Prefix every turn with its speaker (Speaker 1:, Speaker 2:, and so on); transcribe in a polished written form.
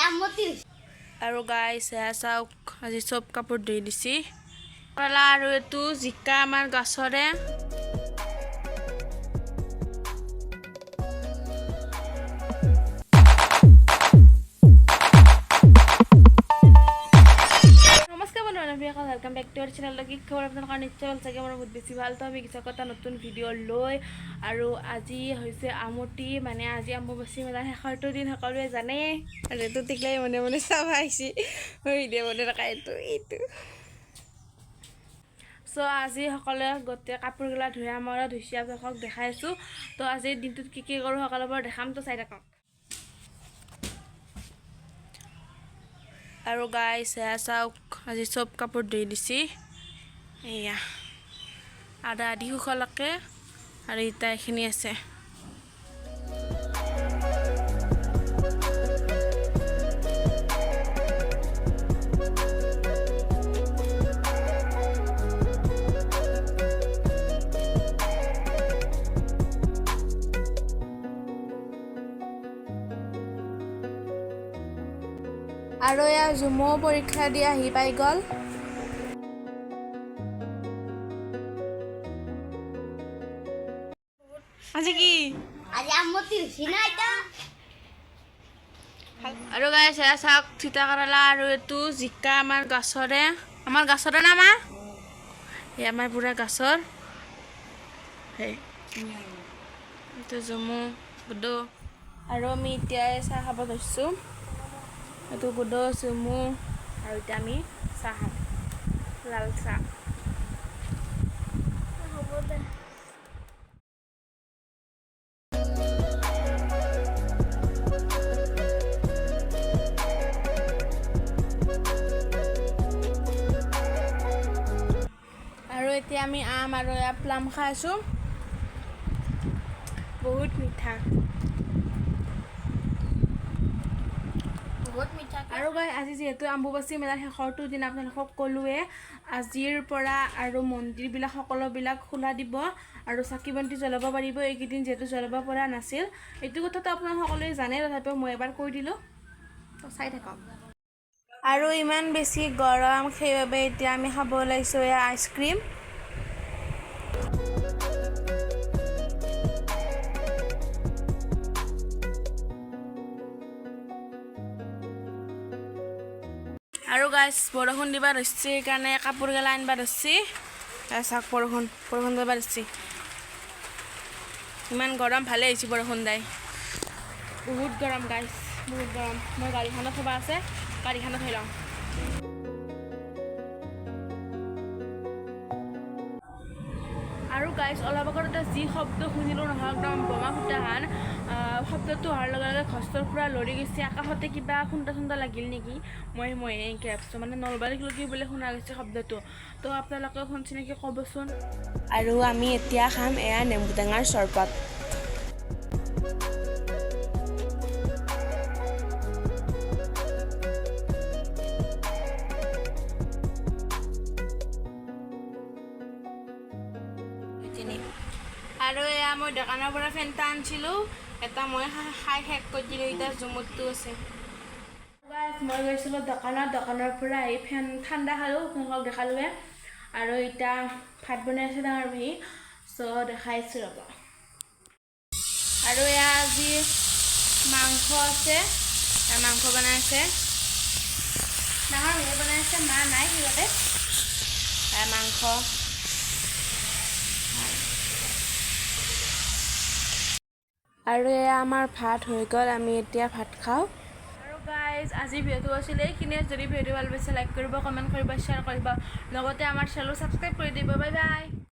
Speaker 1: আৰু গাইছ, এয়া চাওক, আজি চব কাপোৰ ধুই দিছি। কলা আৰু এইটো জিকা আমাৰ গছৰে। নমস্কাৰ বন্ধু বান্ধৱীসকল, welcome back to our channel. কি খবৰ আপোনালোকৰ? নিশ্চয় ভাল চাগে। মোৰ বহুত বেছি ভাল। তো আমি কিছু এটা নতুন ভিডিঅ' লৈ আৰু আজি হৈছে আমতি, মানে আজি অম্বুবাচী মেলাৰ শেষৰটো দিন, সকলোৱে জানে। আৰু এইটো টিকলাই মনে মনে চাব আহিছে, মই ভিডিঅ' বনাই থকা এইটো এইটো। চ' আজি সকলোৱে গোটেই কাপোৰগিলা ধুই, আমাৰো ধুইছে, আপোনালোকক দেখাই আছোঁ। তো আজিৰ দিনটোত কি কি কৰোঁ সকলোবোৰ দেখাম, তো চাই থাকক। আৰু গাইছ, এয়া চাওক, আজি চব কাপোৰ ধুই দিছি। এয়া আধা আধি শুকালকে আৰু ইটা এইখিনি আছে। আৰু এয়া জুমো পৰীক্ষা দি আহি পাই গ'ল। আজি কি?
Speaker 2: আজি আমতি হৈছে না এতিয়া।
Speaker 1: আৰু গাইছ, এয়া চাওক, তিতা কেৰেলা আৰু এইটো জিকা আমাৰ গছৰে। আমাৰ গছৰে না মা? এই আমাৰ পুৰা গছৰ। সেই এইটো জুমু গুডু। আৰু আমি এতিয়া চাহ খাব ধৰিছোঁ। এইটো গুডু, জুমু আৰু এতিয়া আমি চাহ খাম, লাল চাহ।
Speaker 2: হ'ব দে।
Speaker 1: আৰু এতিয়া আমি আম আৰু এয়া প্লাম খাই আছোঁ, বহুত মিঠা।
Speaker 2: বহুত মিঠা।
Speaker 1: আৰু গাইজ, আজি যিহেতু অম্বুবাচী মেলাৰ শেষৰটো দিন, আপোনালোকক ক'লোৱে, আজিৰ পৰা আৰু মন্দিৰবিলাক সকলোবিলাক খোলা দিব আৰু চাকি বন্তি জ্বলাব পাৰিব। এইকেইদিন যিহেতু জ্বলাব পৰা নাছিল, এইটো কথাটো আপোনালোক সকলোৱে জানে, তথাপিও মই এবাৰ কৈ দিলোঁ, তো চাই থাকক। আৰু ইমান বেছি গৰম, সেইবাবে এতিয়া আমি খাব ওলাইছোঁ এয়া আইচক্ৰীম। আৰু গাইছ, বৰষুণ দিবা ধৰছি, সেইকাৰণে কাপোৰ গিলা আনিব ধৰছি। চাওক, বৰষুণ বৰষুণ দিবা ধৰছি। ইমান গৰম, ভালে হৈছে বৰষুণ দাই। বহুত গৰম গাইছ, বহুত গৰম। মই গাড়ীখনত থ'বা আছে, গাড়ীখনত থৈ লওঁ। আৰু গাইছ, অলপ আগতে যি শব্দ শুনিলোঁ নহয়, একদম বোমা ফুটা হান শব্দটো হোৱাৰ লগে লগে ঘৰ পূৰা লৰি গৈছে। আকাশতে কিবা খুন্দা চুন্দা লাগিল নেকি, মই মই এনেকৈ ভাবছোঁ, মানে নলবাৰীলৈকে বোলে শুনা গৈছে শব্দটো। তো আপোনালোকেও শুনছে নেকি ক'বচোন। আৰু আমি এতিয়া খাম এয়া নেমু টেঙাৰ চৰবত। আৰু এয়া মই দোকানৰ পৰা ফেণ্টা আনিছিলোঁ এটা, মই খাই শেষ কৰি দিলোঁ। এতিয়া জুমুৰটো আছে। মই গৈছিলোঁ দোকানত, দোকানৰ পৰা আহি ফেন ঠাণ্ডা খালোঁ, আপোনালোকক দেখালোৱে। আৰু এতিয়া ভাত বনাই আছে ডাঙৰ ভাই, চ' দেখাইছোঁ ৰ'ব। আৰু এয়া আজি মাংস আছে, এয়া মাংস বনাই আছে ডাঙৰ ভাইয়ে বনাই আছে, মা নাই সেইবাবে। এয়া মাংস। আৰু এয়া আমাৰ ভাত হৈ গ'ল, আমি এতিয়া ভাত খাওঁ। আৰু গাইজ, আজি ভিডিঅ'টো আছিলে এইখিনিয়ে। যদি ভিডিঅ'টো ভাল পাইছে, লাইক কৰিব, কমেণ্ট কৰিব, শ্বেয়াৰ কৰিব, লগতে আমাৰ চেনেলটো ছাবস্ক্ৰাইব কৰি দিব। Bye bye.